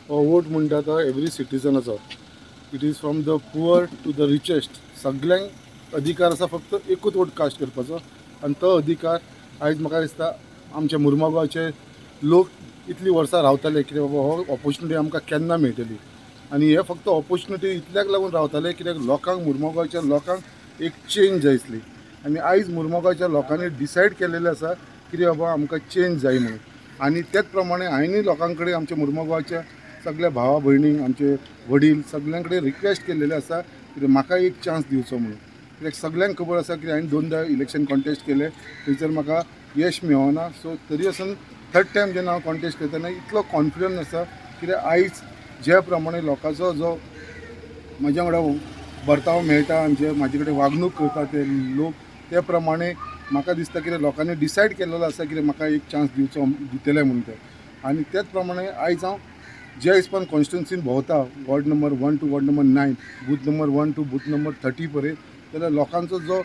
हो वोट म्हणटा तो every सिटीजनाचो. It is from the poor to the richest, सगल्यांक अधिकार आसा फक्त एकूच वोट कास्ट करपाचो. आनी तो अधिकार आयज म्हाका दिसता आमच्या मुर्मागांवचे लोक इतलीं वर्सां रावताले कित्याक बाबा हो ऑपोर्चुनिटी आमकां केन्ना मेळटली. आनी हे फक्त ऑपोर्चुनिटी इतल्याक लागून रावताले कित्याक लोकांक, मुर्मागांवच्या लोकांक एक चेंज जाय आसली. आनी आयज मुर्मागांवच्या लोकांनी डिसायड केलेलें आसा कितें बाबा आमकां चेंज जाय म्हणून. आनी तेच प्रमाणे हांवें लोकां कडेन, आमच्या मुर्मागांवच्या सगल्या भावा भयणींक, आमचे वडील सगल्यां कडेन रिक्वेस्ट केलेलें आसा कितें म्हाका एक चान्स दिवचो म्हणून. कित्याक सगल्यांक खबर आसा की हांवें दोनदा इलेक्शन कॉन्टेस्ट केलें, थंयसर म्हाका यश मेळना. सो तरी आसून थर्ड टायम जेन्ना हांव कॉन्टेस्ट करतना इतलो कॉन्फिडंस आसा कित्याक आयज ज्या प्रमाणे लोकांचो जो म्हज्या वांगडा बर्ताव मेळटा आनी जे म्हाजे कडेन वागणूक करता ते लोक, ते प्रमाणे म्हाका दिसता कितें लोकांनी डिसायड केलेलो आसा कितें म्हाका एक चान्स दिवचो, दितले म्हणून ते. आनी तेच प्रमाणे आयज हांव ज्या हिसपान कॉन्स्टिट्युन्सीन भोंवता, ward number 1 to ward number 9, booth number 1 to booth number 30 पर्यंत, जाल्यार लोकांचो जो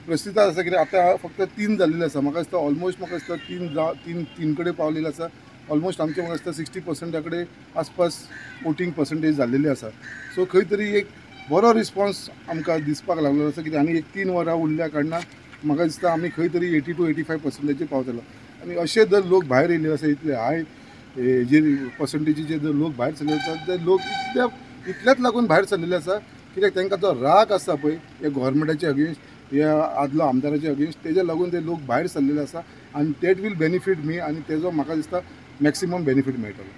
प्रसिद्ध आसा कितें आतां फक्त 3 जाल्लेले आसा. म्हाका दिसता ऑलमोस्ट, म्हाका दिसता तीन जा तीन तीन कडेन पावलेले आसा. ऑलमोस्ट आमचे म्हाका दिसता 60%ा कडेन आसपास वोटींग पर्संटेज जाल्लेली आसा. सो खंय तरी एक बरो रिस्पॉन्स आमकां दिसपाक लागलेलो आसा कित्याक आनी एक 3 वरां उरल्या कारणान म्हाका दिसता आमी खंय तरी 80 टू 85 पर्संटाचेर पावतलो. आनी अशे जर लोक भायर येयल्ले आसा, इतले हाय जे पर्संटेजीचे जर लोक भायर सरले आसा, ते लोक इतल्याच लागून भायर सरलेले आसा कित्याक तांकां जो राग आसा पळय ह्या गोवोरमेंटाचे अगेन्स्ट, ह्या आदलो आमदाराचे अगेन्स्ट, तेज्या लागून ते लोक भायर सरलेले आसा. आनी that will benefit मी आनी तेजो म्हाका दिसता मॅक्सिमम बेनिफीट मेळटलो.